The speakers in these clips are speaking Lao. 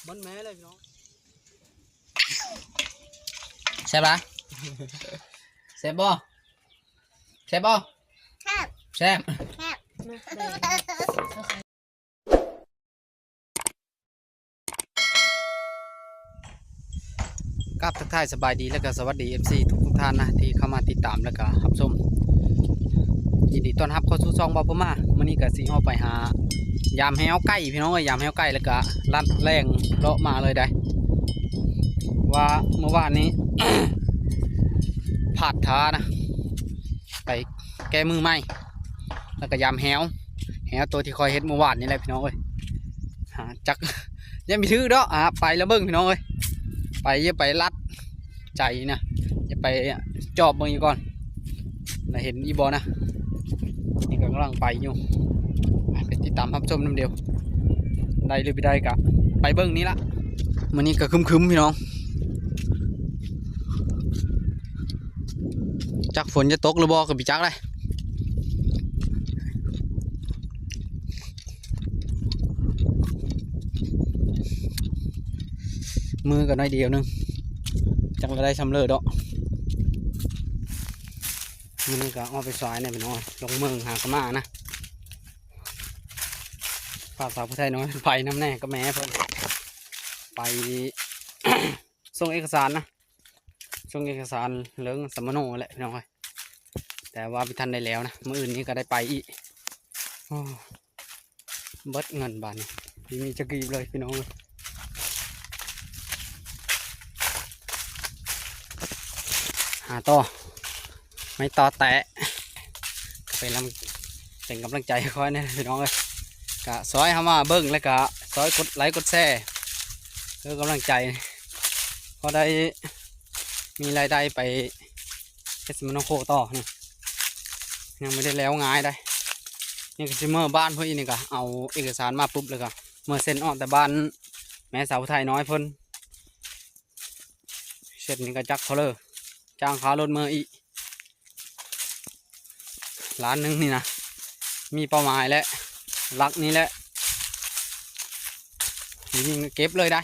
ມັນແມ່ເລີຍພີ່ນ້ອງ. ແຊບຫຼາຍ ແຊບບໍ່? ແຊບບໍ່? ແຊບ ແຊບ ແຊບ. ກາບທັກທາຍສະບາຍດີ ແລະກະສະຫວັດດີ ເອັຟຊີ ທຸກໆທ່ານນະ ທີ່ເຂົ້າມາຕິດຕາມ ແລະກະຮັບຊົມ. ຍິນດີຕ້ອນຮັບເຂົ້າສູ່ຊ່ອງບ່າວພູມາ. ມື້ນີ້ກະຊິອອກໄປຫາ ຢາມແຮ້ວໄກ່ພີ່ນ້ອງເອີຍ, ຢາມແຮ້ວໄກ່ ແລະກະລັດແລ່ງເລາະມາເລີຍໄດ໋ ວ່າມື້ວານນີ້ ພາດທ່ານະ ໄປແກ້ມືໃໝ່ ແລ້ວກໍຢາມແຮ້ວ ແຮ້ວໂຕທີ່ຂ້ອຍເຮັດມື້ວານນີ້ແຫຼະພີ່ນ້ອງເອີຍ. ຫາຈັກ ຍັງບໍ່ຖືກດອກ. ອ່າ ໄປແລ້ວເບິ່ງພີ່ນ້ອງເອີຍ ໄປ ຢ່າໄປລັດໃຈນະ ຢ່າໄປຈອບເບິ່ງຢູ່ກ່ອນ ແລ້ວເຫັນອີ່ບໍ່ນະ. ນີ້ກໍກຳລັງໄປຢູ່ ໄປຕິດຕາມຮັບຊົມນຳເດີ ໄດ້ຫຼືບໍ່ໄດ້ກໍໄປເບິ່ງນີ້ລະ. ມື້ນີ້ກໍຄຶມໆ ພີ່ນ້ອງ ຈັກຝົນຈະຕົກຫຼືບໍ່ກໍບໍ່ຈັກໄດ໋. ມືກໍໜ້ອຍດຽວໜຶ່ງ ຈັກລະໄດ້ຊ່ຳເລີດອກ. ມື້ນີ້ກໍອອກໄປສວາຍແດ່ພີ່ນ້ອງ ລົງເມືອງຫາກະມານະ ຝາກສາວຜູ້ໄທນ້ອຍໄປນຳແດ່ກັບແມ່ເພິ່ນ ໄປສົ່ງເອກະສານນະ ສົ່ງເອກະສານເລື່ອງສຳມະໂນແຫຼະພີ່ນ້ອງເອີຍ ແຕ່ວ່າບໍ່ທັນໄດ້ແລ້ວນະ. ມື້ອື່ນນີ້ກໍໄດ້ໄປອີກ. ໂອ້ ເບິດເງິນບາດນີ້ ບໍ່ມີຈັກກີບເລີຍພີ່ນ້ອງເອີຍ. ຫາຕໍ່ ໄມ້ຕໍ່ແຕະ ເປັນກຳລັງ ເປັນກຳລັງໃຈໃຫ້ຂ້ອຍແດ່ພີ່ນ້ອງເອີຍ. ກະຊ່ອຍເຮົາມາເບິ່ງ ແລ້ວກະຊ່ອຍກົດໄລກົດແຊ ເພື່ອກຳລັງໃຈ ພໍໄດ້ມີລາຍໄດ້ໄປເຮັດສຳມະໂນໂຄຕໍ່. ນີ້ຍັງບໍ່ໄດ້ແລ້ວງ່າຍໃດ໋. ນີ້ກໍຊິເມືອບ້ານເພິ່ນອີກນີ້ ກະເອົາເອກະສານມາປຸບ ແລ້ວກະເມືອເຊັນອອກແຕ່ບ້ານແມ່ສາວຜູ້ໄທນ້ອຍເພິ່ນ. ເຊັນນີ້ກໍຈັກເທົ່າເລີ ຈ້າງຄ່າລົດເມືອອີກ ລ້ານໜຶ່ງນີ້ນະ ມີເປົ້າໝາຍແຫຼະ ຫຼັກນີ້ແຫຼະ ມີນີ້ເກັບເລີຍໄດ໋.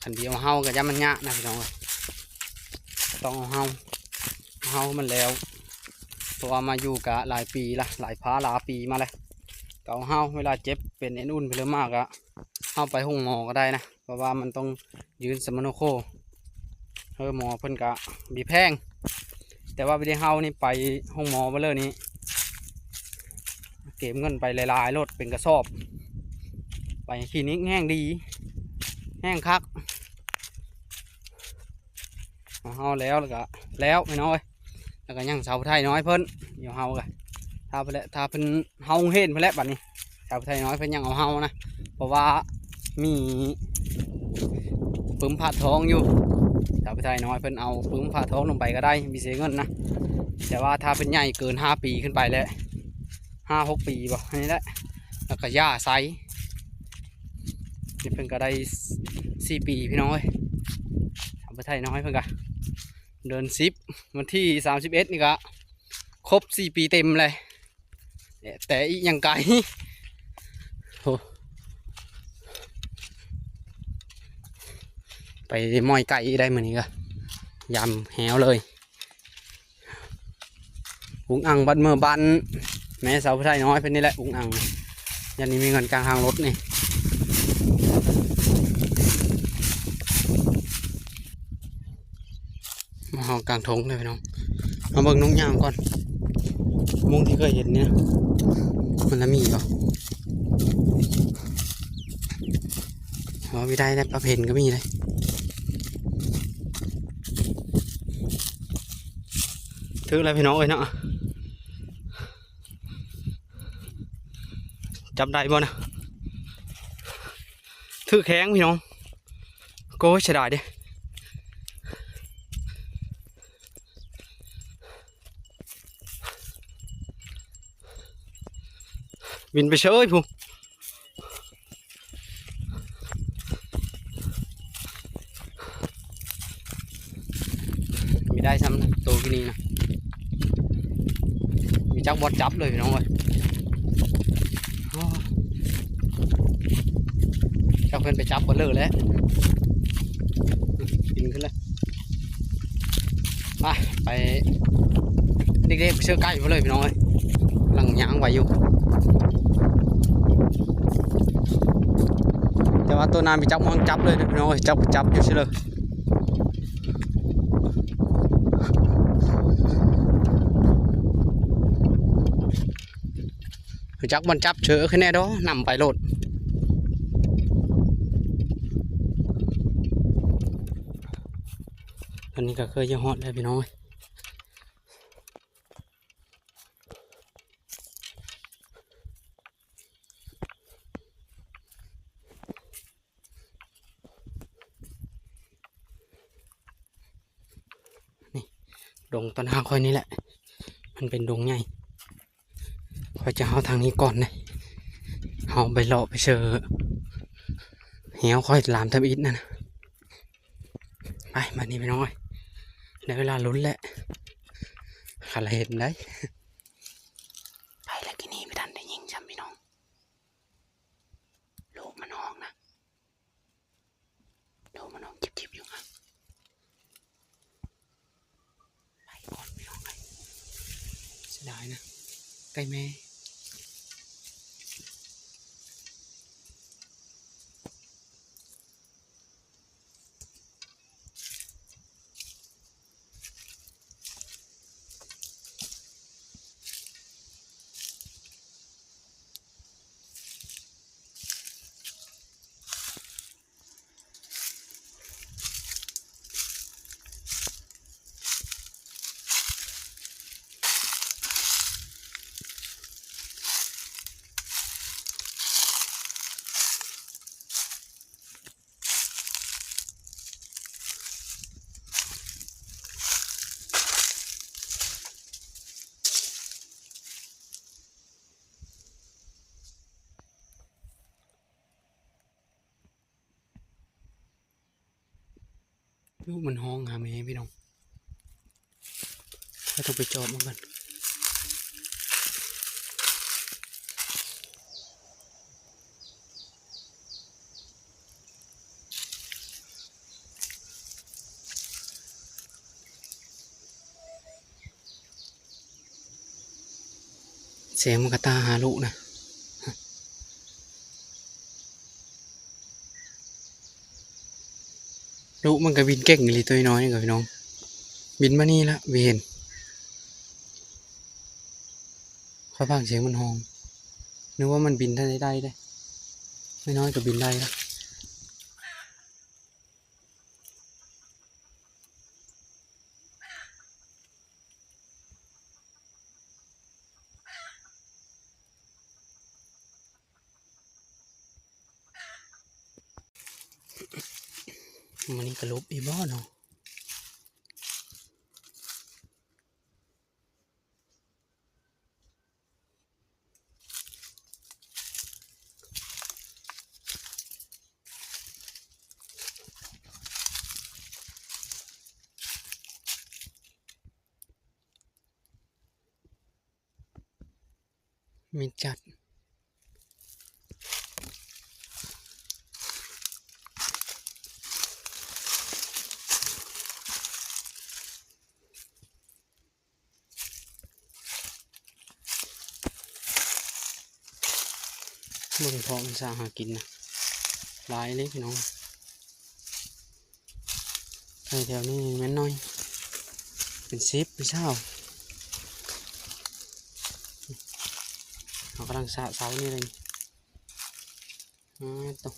ຄັນດຽວເຮົາກໍຢ້ານມັນຍາກນະພີ່ນ້ອງເອີຍ ຕ້ອງເອົາເຮົາ ເຮົາມັນແລ້ວ ເພາະວ່າມາຢູ່ກະຫຼາຍປີລະ ຫຼາຍພາຫຼາຍປີມາແລ້ວ ກໍເອົາເຮົາ ເວລາເຈັບເປັນເອັນອຸ່ນເພິ່ນມາ ກໍເຮົາໄປໂຮງໝໍກໍໄດ້ນະ ເພາະວ່າມັນຕ້ອງ ຍື່ນສຳມະໂນໂຄ ເອີ ໝໍເພິ່ນກະບໍ່ແພງ ແຕ່ວ່າໄປເຮົານີ້ໄປໂຮງໝໍໄປເລີຍນີ້ ເກັບເງິນໄປຫຼາຍໆໂລດ ເປັນກະສອບ ໄປຄລີນິກແຮ່ງດີ ແຮ່ງຄັກ. ເຮົາແລ້ວ ແລ້ວກະແລ້ວພີ່ນ້ອງເອີຍ. ແລ້ວກໍຍັງສາວຜູ້ໄທນ້ອຍເພິ່ນ ດຽວເຮົາກໍຖ້າເພິ່ນແຫຼະ ຖ້າເພິ່ນ ເຮົາເຫັນເພິ່ນແຫຼະບັດນີ້ ສາວຜູ້ໄທນ້ອຍເພິ່ນຍັງເອົາເຮົານະ ເພາະວ່າມີປຶ້ມຜ້າທອງຢູ່. ສາວຜູ້ໄທນ້ອຍເພິ່ນເອົາປຶ້ມຜ້າທອງລົງໄປກໍໄດ້ ບໍ່ເສຍເງິນນະ ແຕ່ວ່າຖ້າເພິ່ນໃຫຍ່ເກີນຫ້າປີຂຶ້ນໄປແລ້ວ ຫ້າຫົກປີບໍ່ ອັນນີ້ແຫຼະ ແລ້ວກໍຢ່າໃສ່. ນີ້ເພິ່ນກໍໄດ້ສີ່ປີພີ່ນ້ອງເອີຍ ສາວຜູ້ໄທນ້ອຍເພິ່ນກໍ ເດືອນສິບ ວັນທີສາມສິບເອັດນີ້ກະຄົບສີ່ປີເຕັມແລ້ວ ແຕ່ອີກຍັງໄກ. ໂອ້ ໄປມ້ອຍໄກ່ໄດ້ມື້ນີ້ກະ ຢາມແຮ້ວເລີຍ. ອຸງອັ່ງບັດເມືອບ້ານແມ່ສາວຜູ້ໄທນ້ອຍເພິ່ນນີ້ແຫຼະ ອຸງອັ່ງ ຢ້ານນີ້ມີເງິນກາງທາງລົດນີ້. ມາຮອດກາງທົ່ງເດີພີ່ນ້ອງ ມາເບິ່ງນົກຍາງກ່ອນ ມຸ້ງທີ່ເຄີຍເຫັນນີ້ ມັນລະມີບໍ່? ເອົາໄປໄດ້ແລ້ວ ປາເພັນກໍມີເດ້. ຖືກແລ້ວພີ່ນ້ອງເອີຍເນາະ ຈັບໄດ້ບໍ່ນະ? ຖືກແຮງພີ່ນ້ອງ ໂອ້ຍ ເສຍດາຍເດ້ ບິນໄປເຊີຍພຸ້ນ. ມີໄດ້ຊ້ຳໂຕກີ້ນີ້ນະ ມີຈັກບ່ອນຈັບເລີຍພີ່ນ້ອງເອີຍ. ໂອ້ ຈັກ ເພິ່ນໄປຈັບເບິດເລີແລ້ວ ປີນຂຶ້ນແລ້ວ. ໄປ ໄປ ເດັກໆ ເຊື່ອໄກ່ພຸ້ນເລີຍພີ່ນ້ອງເອີຍ ກຳລັງຍ່າງໄປຢູ່ ແຕ່ວ່າໂຕນັ້ນໄປຈັບມັນຈັບເລີຍເດີພີ່ນ້ອງເອີຍ ຈັບ ຈັບຢູ່ຊີ້ເລີຍ. ຮູ້ຈັກບ່ອນຈັບເຊີຂຶ້ນແດ່ດອ ນຳໄປໂລດ. ຕອນນີ້ກໍເຄີຍຈະຮອດແລ້ວພີ່ນ້ອງເອີຍ. ນີ້ ດົງຕອນຫາຂ້ອຍນີ້ແຫຼະ ມັນເປັນດົງໃຫຍ່. ຂ້ອຍຈະເອົາທາງນີ້ກ່ອນເດ້ ເຮົາໄປເລາະໄປເຊີແຮ້ວ ຂ້ອຍລາມທຳອິດນັ້ນນະ. ໄປ ບາດນີ້ພີ່ນ້ອງເອີຍ ໄດ້ເວລາລຸ້ນແລ້ວ ຄັນລະເຫັນໄດ໋. ໄປແລ້ວ ກີ້ນີ້ບໍ່ທັນໄດ້ຍິງຊ້ຳພີ່ນ້ອງ ລູກມັນຮ້ອງນະ ໂດ ມັນຮ້ອງຈິບໆຢູ່ຫະ ໄປກ່ອນພີ່ນ້ອງເອີຍ ເສຍດາຍນະ ໄກ່ແມ່. ລູກມັນຮ້ອງຫາແມ່ພີ່ນ້ອງ ຂ້ອຍຕ້ອງໄປຈອບມັນກ່ອນ. ແສງມັນກະຕາຫາລູກນະ ລູກມັນກະບິນເກັ່ງອີ່ຫຼີ ໂຕນ້ອຍນີ້ກະພີ່ນ້ອງ ບິນມານີ້ລະ ບິນເຫັນ ຂ້ອຍຟັງສຽງມັນຮ້ອງ ນຶກວ່າມັນບິນທັນໄດ້ໄດ້ເດ້ ນ້ອຍໆກະບິນໄດ້ລະ. ມື້ນີ້ກະຫຼົບອີກບໍ່ເນາະ. ມິດຈັດ ເບິ່ງເພາະມັນສາຫາກິນນະ ຫຼາຍເລີຍພີ່ນ້ອງ. ໄກ່ແຖວນີ້ແມ່ນໜ້ອຍ ເປັນສິບເປັນຊາວ ເຮົາກຳລັງສະເຊົານີ້ເລີຍ ອາ ໂຕ. ເ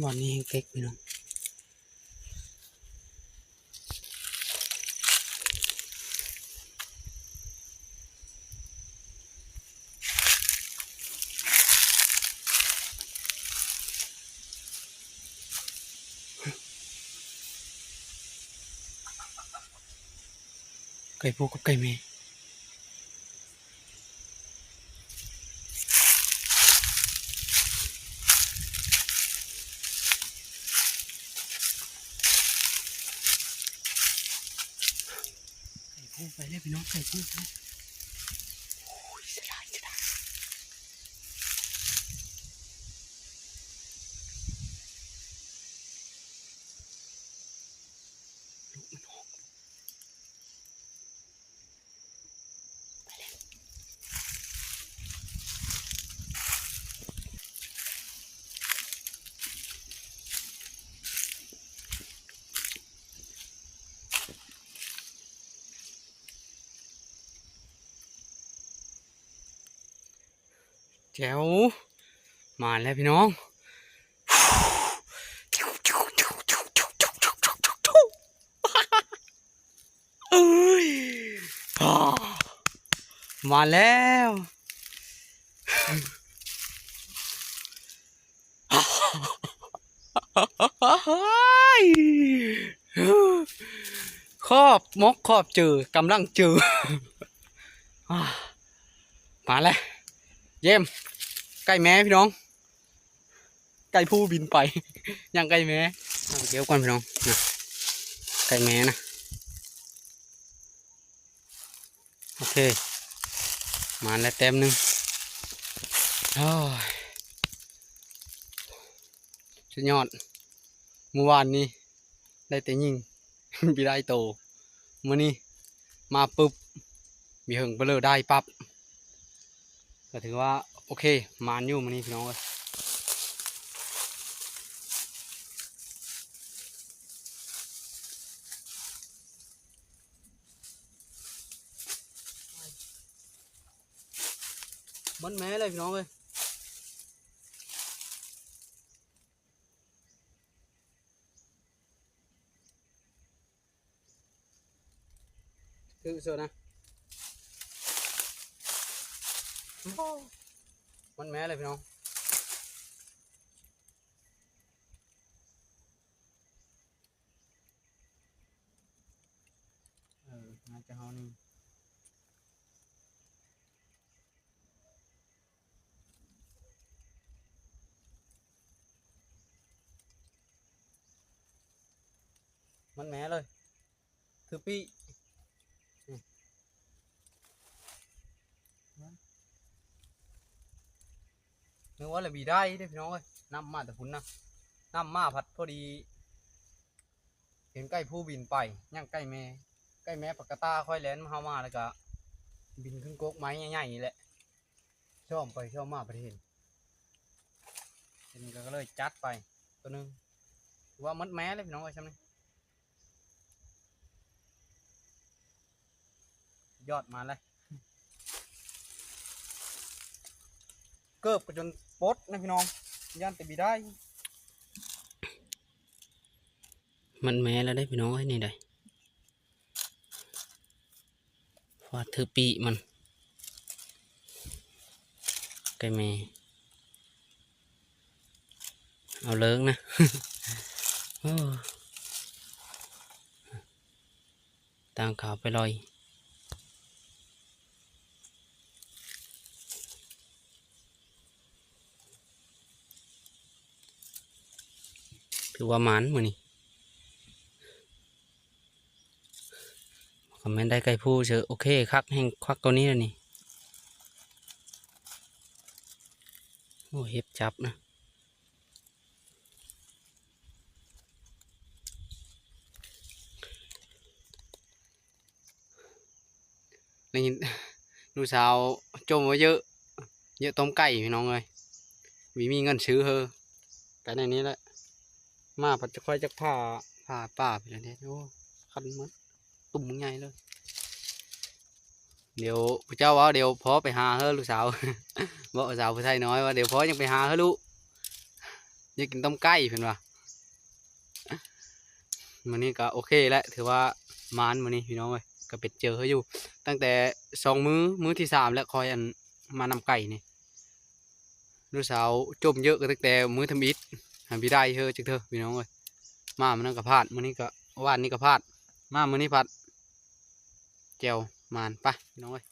ບ່ອນນີ້ແຮງເຕັກພີ່ນ້ອງ. ໄກ່ຜູ້ກັບໄກ່ແມ່ ໄກ່ຜູ້ໄປແລ້ວພີ່ນ້ອງ ໄກ່ຜູ້ໄປແລ້ວ. ໂອ້ຍ ເສຍດາຍ ເສຍດາຍ ລູກມັນອອກ. ແຈ່ວ ມາແລ້ວພີ່ນ້ອງ. ເອີຍ ມາແລ້ວ. ຂອບມົກຂອບເຈີ ກຳລັງເຈີ ມາແລ້ວ ຢ້ຽມ ໄກ່ແມ່ພີ່ນ້ອງ. ໄກ່ຜູ້ບິນໄປ ຍ່າງໄກ່ແມ່ ເອົາໄປເກັບກ່ອນພີ່ນ້ອງນະ ໄກ່ແມ່ນະ. ໂອເຄ ມາແລ້ວແຕ້ມໜຶ່ງ. ໂອ້ຍ ສຸດຍອດ ມື້ວານນີ້ ໄດ້ແຕ່ຍິງ ບໍ່ໄດ້ໂຕ. ມື້ນີ້ມາປຶບ ມີເຫິງເບີເລີໄດ້ປັບ ກໍຖືວ່າໂອເຄ ໝານຢູ່ມື້ນີ້ພີ່ນ້ອງເອີຍ. ມັນແມ່ເລີຍພີ່ນ້ອງເອີຍ. ຖືກສຸດນະ ມັນແມ່ເລີຍພີ່ນ້ອງ. ເອີ ໜ້າຈະເຮົານີ້ ມັນແມ່ເລີຍ ຖືປີ້ ອືມ ນຶກວ່າລະບີໄດ້ເດ້ພີ່ນ້ອງເອີຍ. ນຳມາແຕ່ພຸ້ນນະ ນຳມາພັດພໍດີ ເຫັນໄກ່ຜູ້ບິນໄປ ຍ່າງໄກ່ແມ່ ໄກ່ແມ່ປາກກະຕ່າຂ້ອຍແລ່ນເຮົາມາ ແລ້ວກະບິນຂຶ້ນກົກໄມ້ໃຫຍ່ໆນີ້ແຫຼະ ຊອມໄປຊອມມາ ປະເທດ ເຫັນກໍເລີຍຈັດໄປໂຕໜຶ່ງ ຖືວ່າໝົດແມ່ເລີຍພີ່ນ້ອງເອີຍ ຊ່ຳນີ້ ຍອດມາແລ້ວ ເກີບກໍຈົນປົດນະພີ່ນ້ອງ ຢ້ານແຕ່ບີໄດ້. ມັນແມ່ແລ້ວເດ້ພີ່ນ້ອງເອີຍ ນີ້ໄດ໋ ຟາດຖືປີກມັນ ໄກ່ແມ່ ເອົາເລີງນະ ໂອ້ ຕ່າງຂາວໄປລອຍ. ຖືວ່າໝານມື້ນີ້ ຄອມເມັນໄດ້ໄກ່ຜູ້ເຊີ ໂອເຄ ຄັກ ແຮ່ງຄັກກວ່ານີ້ແລ້ວນີ້. ໂອ້ ເຫັບຈັບນະ. ໄດ້ຍິນລູກສາວຈົ່ມວ່າເຢີະ ເຢີະຕົ້ມໄກ່ພີ່ນ້ອງເອີຍ ບໍ່ມີເງິນຊື້ເຮີ ໄປແນວນີ້ແຫຼະ ມາພັດຈະຄ່ອຍຈັກຜ່າ ຜ່າປ່າໄປແລ້ວເດ້. ໂອ້ ຄັນໝົດ ຕຸ່ມໃຫຍ່ເລີຍ. ດຽວຜູ້ເຈົ້າເວົ້າ ດຽວພໍ່ໄປຫາເຮີລູກສາວ ບອກສາວຜູ້ໄທນ້ອຍວ່າ ດຽວພໍ່ຍັງໄປຫາເຮີລູກ. ຢາກກິນຕົ້ມໄກ່ເພິ່ນວ່າ. ມື້ນີ້ກໍໂອເຄແຫຼະ ຖືວ່າໝານມື້ນີ້ພີ່ນ້ອງເອີຍ ກໍເປັນເຈີເຮົາຢູ່ ຕັ້ງແຕ່ສອງມື້ ມື້ທີສາມແລ້ວ ຂ້ອຍອັນມານຳໄກ່ນີ້. ລູກສາວຈົ່ມເຍີະກໍຕັ້ງແຕ່ມື້ທຳອິດ ຫາບໍ່ໄດ້ເຮີຈັກເທື່ອພີ່ນ້ອງເອີຍ. ມາມື້ນັ້ນກໍພາດ ມື້ນີ້ກໍ ວານນີ້ກໍພາດ ມາມື້ນີ້ພັດ ແຈ່ວໝານ ໄປພີ່ນ້ອງເອີຍ.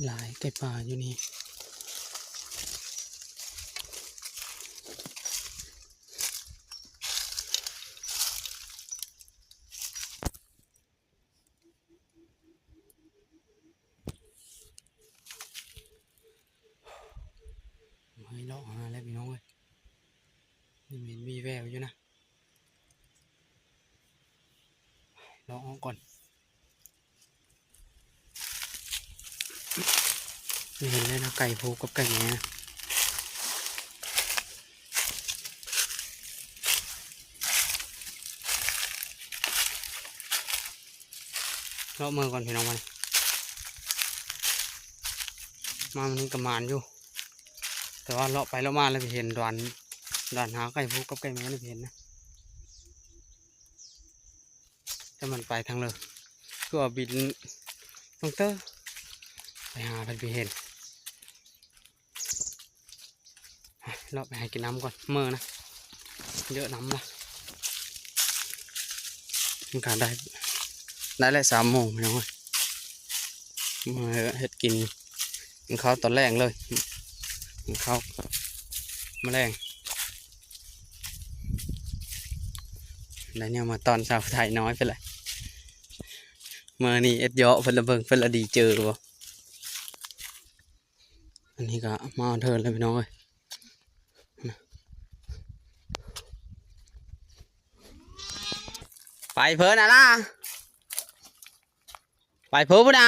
ຫຼາຍໄກ່ປ່າຢູ່ນີ້. ໃຫ້ເລາະຫາແລ້ວພີ່ນ້ອງເອີຍ ຍັງເຫັນມີແວວຢູ່ນະ ເລາະເອົາກ່ອນ. ເຫັນແລ້ວນະ ໄກ່ຜູ້ກັບໄກ່ແມ່. ເລາະເມືອກ່ອນພີ່ນ້ອງ ມານີ້ ມາມື້ນີ້ກໍໝານຢູ່ ແຕ່ວ່າເລາະໄປເລາະມາແລ້ວໄປເຫັນດອນ ດອນຫາໄກ່ຜູ້ກັບໄກ່ແມ່ນີ້ໄປເຫັນນະ. ແຕ່ມັນໄປທາງເລີ ຄືວ່າບິນລົງເຕີ ໄປຫາເພິ່ນໄປເຫັນ. ເລາະໄປຫາກິນນ້ຳກ່ອນ ເມື່ອຍນະ ເຍອະນ້ຳນະ. ມັນກະໄດ້ ໄດ້ແລ້ວສາມໂມງພີ່ນ້ອງເອີຍ ເມື່ອເຮັດກິນ ກິນເຂົ້າຕອນແລງເລີຍ ກິນເຂົ້າມື້ແລງ. ໄດ້ແນວມາຕ້ອນສາວໄທນ້ອຍເພິ່ນລະ ມື້ນີ້ເອັດເຍາະເພິ່ນລະເບິ່ງ ເພິ່ນລະດີເຈີບໍ່. ອັນນີ້ກໍມາເທີນແລ້ວພີ່ນ້ອງເອີຍ ໄປເພິ່ນນະລະ ໄປເພິ່ນພຸ້ນນະ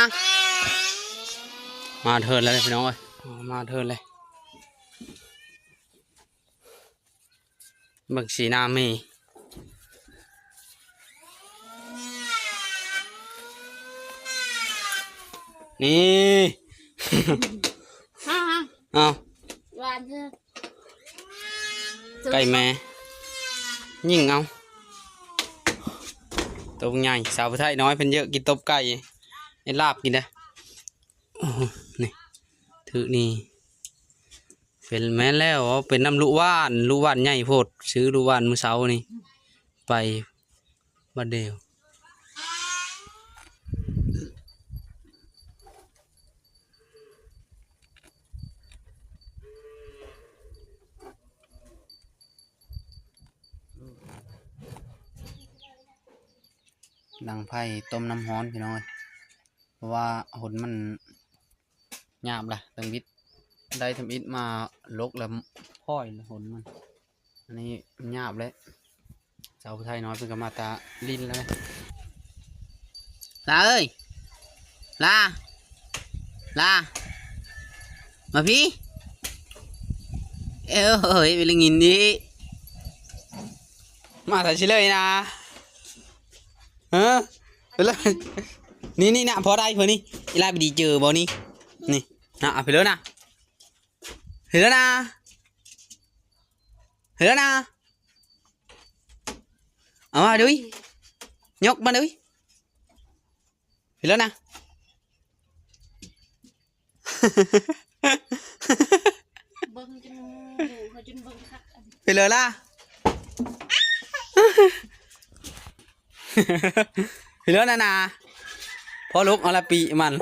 ມາເທີນແລ້ວພີ່ນ້ອງເອີຍ ມາເທີນແລ້ວ. ເບິ່ງສີໜ້າແມ່ ນີ້ ເອົາ ຫວານເດີ ໄກ່ແມ່ຍິງ ເອົາ ໂຕໃຫຍ່ ສາວຜູ້ໄທນ້ອຍເພິ່ນເຍາະກິນຕົ້ມໄກ່ ເຮັດລາບກິນເດ້. ໂອ້ ນີ້ ຖືກນີ້ ເປັນແມ່ນແລ້ວ ເປັນນຳລູກຫວ່ານ ລູກຫວ່ານໃຫຍ່ໂພດ ຊື້ລູກຫວ່ານມື້ເຊົ້ານີ້ ໄປບາດດຽວ. ດັງໄຟຕົ້ມນ້ຳຮ້ອນພີ່ນ້ອງເອີຍ ເພາະວ່າຫົນມັນ ຫຍາບລະ ທຳອິດ ໄດ້ທຳອິດມາລົກລະພ້ອຍລະຫົນມັນ ອັນນີ້ຫຍາບແລ້ວ. ສາວຜູ້ໄທນ້ອຍເພິ່ນກໍມາຕາຫຼິ້ນແລ້ວ ລາເອີຍ ລາ ລາ ມາພີ້ ເອີຍ ເອີຍ ໄປຫຼິ້ນກິນດີ ມາໃສ່ຊິເລີຍນະ ເອີ ໄປເລີຍ ນີ້ ນີ້ນະ ພໍໄດ້ເພິ່ນນີ້ ອີຫຼາໄປດີເຈີບໍ່ນີ້ ນີ້ນະ ເອົາໄປເລີຍນະ ເຫັນແລ້ວນະ ເຫັນແລ້ວນະ ເອົາມາດຸຍ ຍົກມາດຸຍ ເຫັນແລ້ວນະ ເບິ່ງຈົນ ເຂົາຈົນເບິ່ງຄັກ ເຫັນແລ້ວລະ ເຫັນແລ້ວນະນາ ພໍລຸກເອົາລະປີມັນ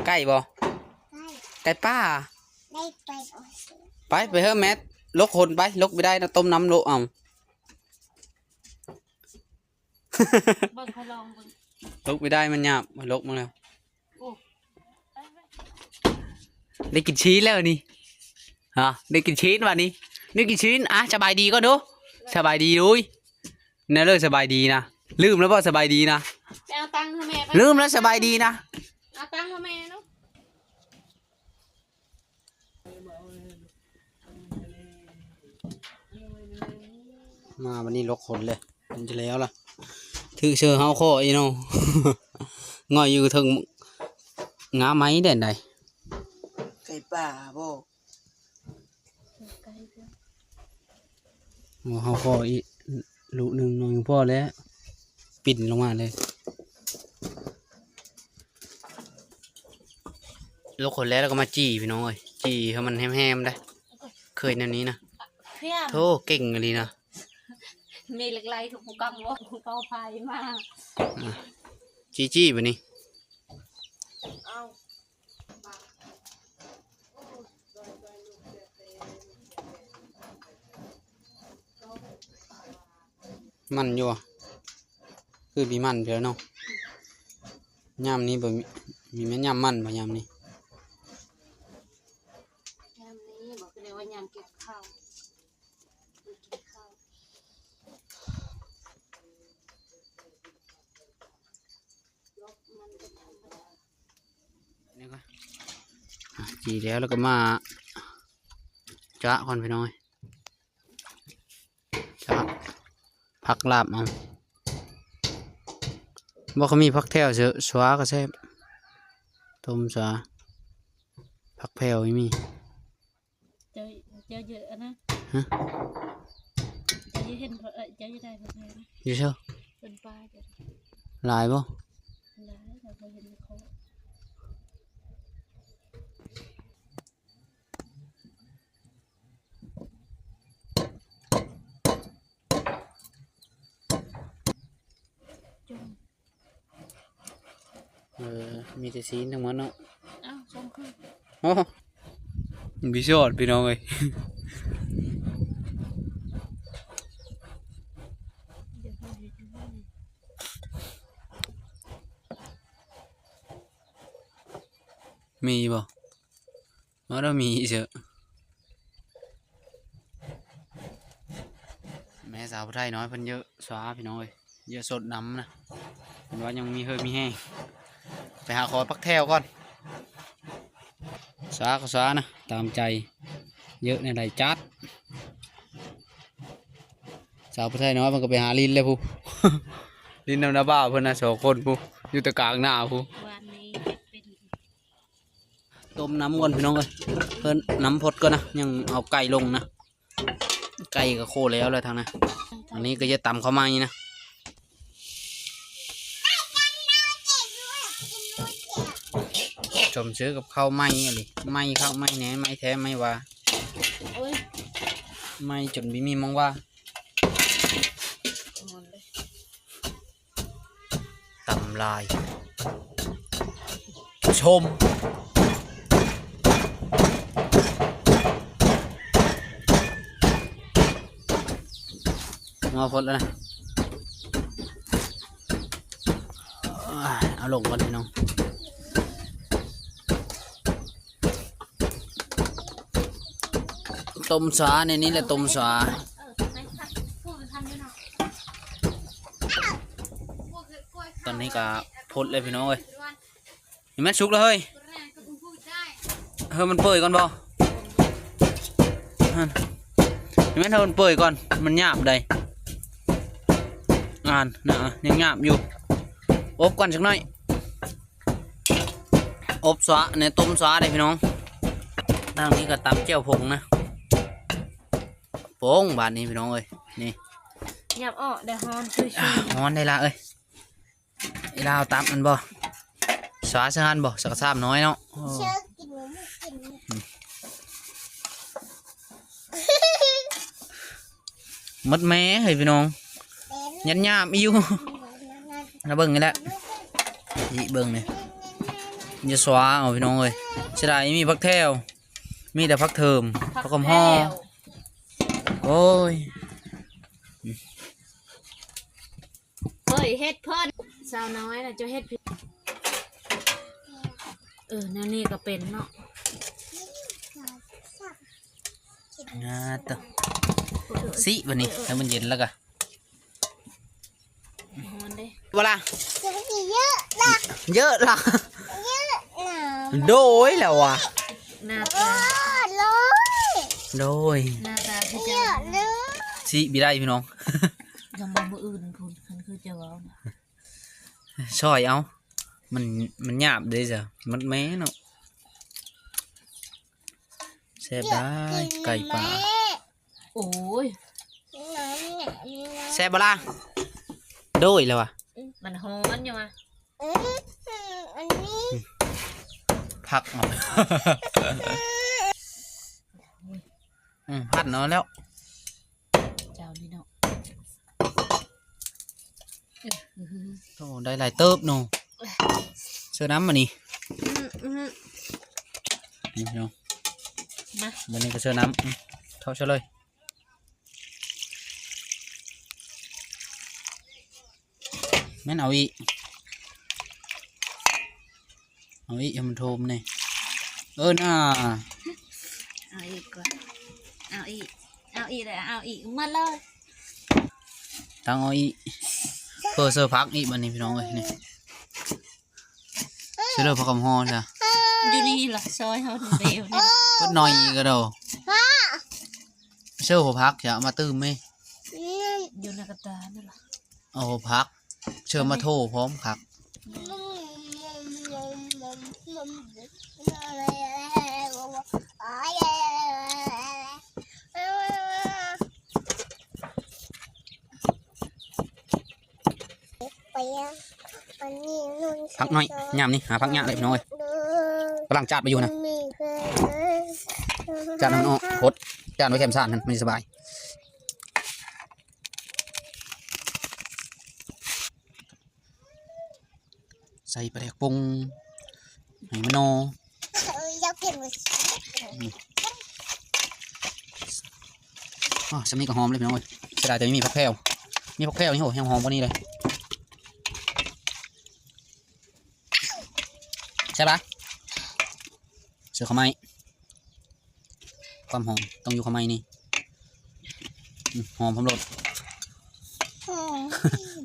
ໄກ່ບໍ່? ໄກ່ ໄກ່ປ່າ ໄດ້ໄປບໍ່? ໄປ ໄປເຮີ້ແມັດ ຫຼົກຄົນໄປ ຫຼົກບໍ່ໄດ້ນະ ຕົ້ມນ້ຳໂລະເອົາ ເບິ່ງ ຂ້ອຍລອງເບິ່ງ ຫຼົກບໍ່ໄດ້ ມັນຫຍາບ ຫຼົກມາແລ້ວ ໂອ້ ໄປ ໄປ ໄດ້ກິນຊີ້ນແລ້ວນີ້ ຮະ ໄດ້ກິນຊີ້ນບາດນີ້ ໄດ້ກິນຊີ້ນ ອ່ະ ສະບາຍດີກ່ອນດູ ສະບາຍດີດຸຍ ແນວເລີຍສະບາຍດີນະ. ລືມແລ້ວບໍ່ສະບາຍດີນະ? ໄປເອົາຕັງໃຫ້ແມ່ໄປ. ລືມແລ້ວສະບາຍດີນະ. ເອົາຕັງໃຫ້ແມ່ເນາະ. ມາບັດນີ້ລົກຂົນເລີຍ. ມັນຈະແລ້ວລະ ຖືກເຊີເຮົາຂໍອີເນາະ. ງ່ອຍຢູ່ເທິງງາໄມ້ແດນໃດ. ໄກ່ປ່າບໍ່? ໂອ້ ເຮົາຂໍອີກລູກໜຶ່ງໜ້ອຍພໍແລ້ວ ປິ່ນລົງມາເລີຍ. ລົກຂົນແລ້ວ ແລ້ວກໍມາຈີ່ ພີ່ນ້ອງເອີຍ, ຈີ່ໃຫ້ມັນແຮມໆໄດ໋. ເຄີຍແນວນີ້ນະ. ໂທ້ ເກັ່ງອີ່ຫຼີນະ. ມີເຫຼັກໄຫຼຄືຜູ້ກຳບໍ່ ຜູ້ເປົ່າໄຟມາ. ອາ ຈີ່ໆ ບາດນີ້. ເອົາ ມັນຢູ່ບໍ່? ຄືມີມັນຢູ່ແລ້ວເນາະ. ຍາມນີ້ບໍ່ມີ ມີແມ່ນຍາມມັນບໍ່ຍາມນີ້? ຍາມນີ້ບໍ່ ຄືເອີ້ນວ່າຍາມເກັບເຂົ້າ ເກັບເຂົ້າ. ນີ້ກໍ ອາ ຈີ່ແລ້ວ ແລ້ວກໍມາຈະກ່ອນ ພີ່ນ້ອງເອີຍ. ຈະຜັກລາບເອົາ. ບໍ່ ເຂົາມີຜັກແພ້ວ ເສີ ສວາກໍແຊບ. ຕົ້ມສວາ ຜັກແພ້ວມີ. ເຈົ້າ ເຈົ້າຢູ່ອັນນັ້ນ ຮະ? ເຈົ້າຢູ່ເຫັນ ເອີ ເຈົ້າຢູ່ໃດ ຢູ່ໃສ? ເປັນປ່າເຈົ້າ. ຫຼາຍບໍ່? ຫຼາຍ ແຕ່ບໍ່ເຫັນເຂົາ. ເອີ ມີແຕ່ຊີ້ນທັງໝົດເນາະ. ອ້າວ ສອງຄືນ. ໂອ້ ມັນພິສອດ ພີ່ນ້ອງເອີຍ. ມີບໍ່? ບໍ່ໄດ້ມີເສີ. ແມ່ສາວຜູ້ໄທນ້ອຍເພິ່ນເຢີະສວາ ພີ່ນ້ອງເອີຍ, ເຢີະສົດນຳນະ. ເພິ່ນວ່າຍັງມີເຮີ່ມີແຮງ. ໄປຫາຂໍຜັກແພ້ວກ່ອນ. ສວາກໍສວານະ ຕາມໃຈ, ເຢີະແນວໃດຈັດ. ສາວຜູ້ໄທນ້ອຍເພິ່ນກໍໄປຫາຫຼິ້ນແລ້ວພຸ້ນ, ຫຼິ້ນນຳນ້າບ່າວເພິ່ນນະ ສອງຄົນພຸ້ນ ຢູ່ແຕ່ກາງໜ້າພຸ້ນ. ວານນີ້ເປັນ ຕົ້ມນ້ຳກ່ອນ ພີ່ນ້ອງເອີຍ, ເພິ່ນນ້ຳພົດກ່ອນນະ, ຍັງເອົາໄກ່ລົງນະ. ໄກ່ກໍໂຄແລ້ວແຫຼະທາງນັ້ນ. ອັນນີ້ກໍຈະຕຳເຂົ້າໃໝ່ນະ, ສົມຊື່ກັບເຂົ້າໃໝ່ອີ່ຫຼີ, ໃໝ່ຄັກໃໝ່ແນ່ ໃໝ່ແທ້ໃໝ່ວ່າ. ໂອ້ຍ ໃໝ່ຈົນບໍ່ມີໝ່ອງວ່າ. ຕຳຫຼາຍ ຊົມ ໝໍ້ພົດແລ້ວນະ. ເອົາລົງກ່ອນ ພີ່ນ້ອງ. ຕົ້ມສາ ໃນນີ້ແຫຼະ ຕົ້ມສາ. ຕອນນີ້ກໍພົດແລ້ວ ພີ່ນ້ອງເອີຍ. ນີ້ແມ່ນສຸກແລ້ວເຮີ້ຍ. ເຮີ້ຍ ມັນເປີ່ຍກ່ອນບໍ່? ຫັ້ນ ນີ້ແມ່ນເຮີ້ຍ ມັນເປີ່ຍກ່ອນ, ມັນຫຍາບໃດ໋. ອ່ານນະ ຍັງຫຍາບຢູ່. ອົບກ່ອນຈັກໜ້ອຍ. ອົບສາ ແນວຕົ້ມສາເດ້ ພີ່ນ້ອງ. ທາງນີ້ກໍຕຳແຈ່ວຜົງນະ. ໂປ້ງບາດນີ້ ພີ່ນ້ອງເອີຍ. ນີ້ ຫຍັບອອກໄດ້ ຮ້ອນຊຸຍໆ. ຮ້ອນໄດ໋ລະເອີຍ. ອີລາວຕຳອັນບໍ່? ສາສະຫັນບໍ່? ສາກະຊາມນ້ອຍເນາະ. ໂອ້ ເຊີກິນ ກິນ ໝົດແມ່ເຮີ້ຍ ພີ່ນ້ອງ. ຍັນຍາມອີ່ຢູ່ ມາເບິ່ງນີ້ແຫຼະ. ອີເບິ່ງນີ້ ຢ່າສວາເອົາ ພີ່ນ້ອງເອີຍ. ເສຍດາຍມີຜັກແພ້ວ, ມີແຕ່ຜັກເທີມ ຜັກຫອມຫໍ່. ໂອ້ຍ ເຄີຍເຮັດເພິ່ນ ສາວນ້ອຍນະ ເຈົ້າເຮັດຜິດ. ເອີ ແນວນີ້ກໍເປັນເນາະ. ອ່າ ໂຕ ຊິບາດນີ້ ໃຫ້ມັນເຢັນແລ້ວກະ ປະລະ ເຍອະລະ ເຍອະລະ ເຍອະນະ ໂດຍແລ້ວວ່າ ໜ້າຕາ ໂອ້ ໂດຍ ໂດຍ ໜ້າຕາຄືເຈົ້າ ເຍອະເລີຍ ຊິບໍ່ໄດ້ພີ່ນ້ອງ ຈຳບໍ່ມື້ອື່ນພຸ້ນ ຄັນຄືເຈົ້າເວົ້ານະ ຊ່ອຍເອົາ ມັນ ມັນຫຍາບເດ້ເຈົ້າ ມັນແມ່ເນາະ ແຊບຫຼາຍ ເຍອະເກີນ ໄກ່ປ່າ ແມ່ ໂອ້ຍ ແຊບບໍ່ລະ ໂດຍແລ້ວວ່າ ມັນຮ້ອນຢູ່ວ່າ ອືມ ອັນນີ້ ອືມ ຜັກເອົາ ອືມ ພັນເອົາແລ້ວ ເຈົ້ານີ້ເນາະ ໂອ້ ໄດ້ຫຼາຍເຕີບເນາະ ເຊີນ້ຳມານີ້ ອືມ ອືມ ນີ້ເນາະ ມາ ບັດນີ້ກໍເຊີນ້ຳ ອືມ ເທາະເຊີເລີຍ ແມ່ນເອົາອີກ ເອົາອີກໃຫ້ມັນໂທມແດ່ ເອີນາ ເອົາອີກກ່ອນ ເອົາອີກ ເອົາອີກ ເອົາອີກ ໝົດເລີຍ ຕັ້ງເອົາອີກ ເພື່ອເສີຜັກອີກບັດນີ້ພີ່ນ້ອງເອີຍ ນີ້ ເສີເລີຍຜັກຫອມຫົວຊະ ຢູ່ນີ້ລະ ຊອຍເຮົາເດວນີ້ ເບິດໜ້ອຍອີກກໍດອກ ເສີຫົວຜັກຈະມາຕື່ມແມ່ ຢູ່ໃນກະຕ່ານັ້ນລະ ເອົາຜັກ ເຊີມາໂທພ້ອມຄັກ ຜັກໜ້ອຍ ຍາມນີ້ຫາຜັກຍາກເດ້ພີ່ນ້ອງເອີຍ ກຳລັງຈາດໄປຢູ່ນະ ຈາດໃຫ້ມັນອອກ ຫົດ ຈາດໄວ້ແຄມຊານຫັ້ນ ມັນຊິສະບາຍ. ໃສ່ປາແດກປົງໃຫ້ມັນໜໍ່ ເອີ ຢາກກິນ ອືມ ອໍ ສ່ຳນີ້ກໍຫອມເລີຍພີ່ນ້ອງເອີຍ ເສຍດາຍແຕ່ບໍ່ມີຜັກແພວ ມີຜັກແພວນີ້ ໂຫ ແຮງຫອມກວ່ານີ້ເລີຍ ແຊບຫຼາຍ ເສື້ອຂ້າວໄມ້. ຄວາມຫອມຕ້ອງຢູ່ຂ້າງໃນນີ້ ອືມ ຫອມພ້ອມໂລດ ຫອມ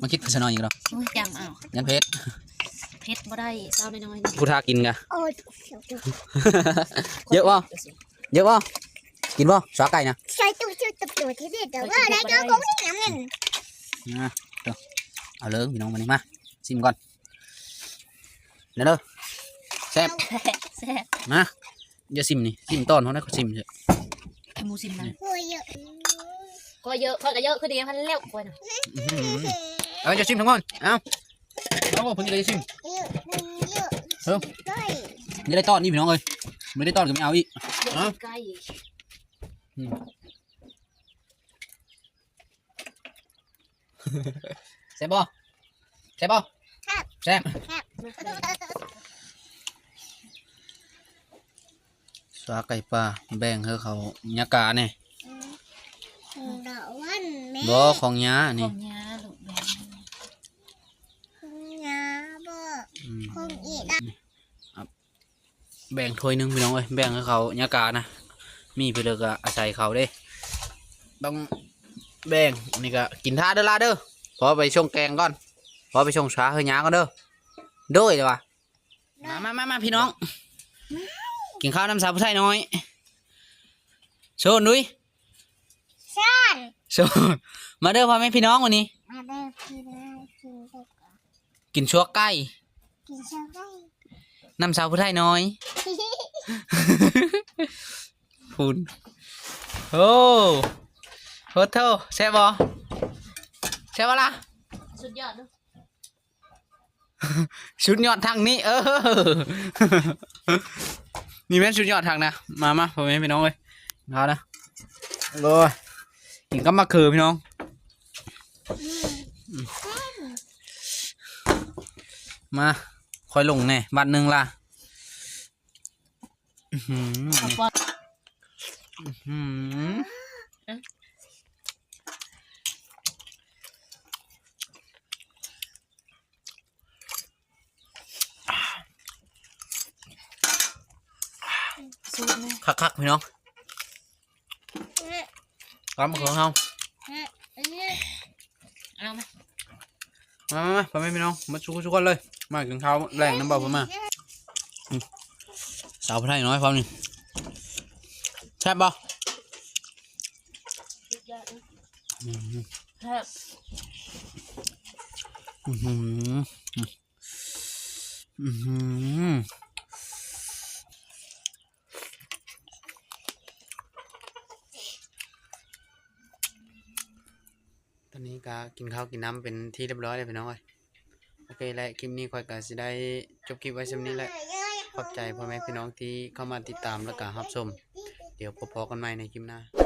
ມາຄິດໂຄສະນາອີກແລ້ວ ໂອ້ຍ ຈຳເອົາ ຢ້ານເຜັດ ເຜັດບໍ່ໄດ້ ສາວນ້ອຍໆ ຜູ້ຖ້າກິນກະ ໂອ້ຍ ເຍອະບໍ່ ເຍອະບໍ່ ກິນບໍ່ ສາໄກ່ນະ ໃສ່ຕູ້ ໃສ່ຕູ້ ຕູ້ທີ່ເດັດ ແຕ່ວ່າໄດ້ກໍບໍ່ໄດ້ນຳນັ້ນ ນະ ເອົາເລີຍພີ່ນ້ອງ ມານີ້ ມາ ຊິມກ່ອນ ເດີ ເດີ ແຊບ ແຊບ ມາ ຢ່າຊິມນີ້ ຊິມຕອນເຮົານະ ກໍຊິມເຖາະ ໃຫ້ໝູຊິມນະ ຂ້ອຍເຍອະ ຂ້ອຍເຍອະ ຂ້ອຍກໍເຍອະຄືດຽວຫັ້ນແລ້ວ ຂ້ອຍນະ ອືມ ເອົາ ຢ່າຊິມທັງໝົດ ເອົາ ເອົາ ເພິ່ນກໍຢ່າຊິມ ເອີ ເອີ ຢ່າໄດ້ຕອນນີ້ພີ່ນ້ອງເອີຍ ບໍ່ໄດ້ຕອນກໍໄມ່ເອົາອີກ ເອົາ ອືມ ແຊບບໍ່ ແຊບບໍ່ ແຊບ ແຊບ ແຊບ ສາໄກ່ປ່າ ແບ່ງໃຫ້ເຂົາຍາກາແດ່ ອືມ ດອກວັນແມ່ ບໍ່ ຂອງຍານີ້ ຂອງຍາລູກ ແບ່ງ ຂອງຍາບໍ່ ອືມ ຂອງອີດ ແບ່ງຖ້ວຍໜຶ່ງພີ່ນ້ອງເອີຍ ແບ່ງໃຫ້ເຂົາຍາການະ ມີເພິ່ນເລີກອາໄສເຂົາເດ້ ຕ້ອງແບ່ງ ອັນນີ້ກໍກິນຖ້າເດີລະເດີ ພໍໄປຊົງແກງກ່ອນ ພໍໄປຊົງຊາໃຫ້ຍາກ່ອນເດີ ໂດຍລະວ່າ ມາ ມາ ມາ ມາ ພີ່ນ້ອງ ກິນເຂົ້ານຳສາວຜູ້ໄທນ້ອຍ ໂຊນດຸຍ ຊອນ ໂຊນ ມາເດີພໍ່ແມ່ພີ່ນ້ອງ ວັນນີ້ ມາເດີພີ່ນ້ອງ ກິນເຂົ້າ ກິນຊົ່ວໄກ່ ກິນຊົ່ວໄກ່ ນຳສາວຜູ້ໄທນ້ອຍ ພຸ້ນ ໂອ້ ໂອ້ໂທ້ ແຊບບໍ່ ແຊບບໍ່ລະ ສຸດຍອດເດີ ສຸດຍອດທາງນີ້ ເອີ ນີ້ແມ່ນສຸດຍອດທາງນະ ມາ ມາ ພໍ່ແມ່ພີ່ນ້ອງເອີຍ ເອົານະ ໂອ້ຍ ກິນກັບໝາກເຂືອພີ່ນ້ອງ ມາ ຄ່ອຍລົງແດ່ ບາດໜຶ່ງລະ ອື້ຫື ເອົາປອດ ອື້ຫື ຄັກໆ ພີ່ນ້ອງ ຕຳບັກຫຸ່ງເຮົາ ເອົາມາ ມາໆໆ ພໍ່ແມ່ພີ່ນ້ອງ ມາສູ່ໆຄົນເລີຍ ມາກິນເຂົ້າແລງນຳເບົາພະມ້າ. ອືມ ສາວຜູ້ໄທນ້ອຍພ້ອມນີ້ ແຊບບໍ່? ອືມ ແຊບ ອືມ ອືມ ຕອນນີ້ກໍກິນເຂົ້າກິນນ້ຳເປັນທີ່ຮຽບຮ້ອຍແລ້ວພີ່ນ້ອງເອີຍ. ໂອເຄແຫຼະ ຄລິບນີ້ຂ້ອຍກໍຊິໄດ້ຈົບຄລິບໄວ້ສ່ຳນີ້ແຫຼະ. ຂອບໃຈພໍ່ແມ່ພີ່ນ້ອງທີ່ເຂົ້າມາຕິດຕາມ ແລ້ວກໍຮັບຊົມ. ດຽວພົບພໍ້ກັນໃໝ່ໃນຄລິບໜ້າ.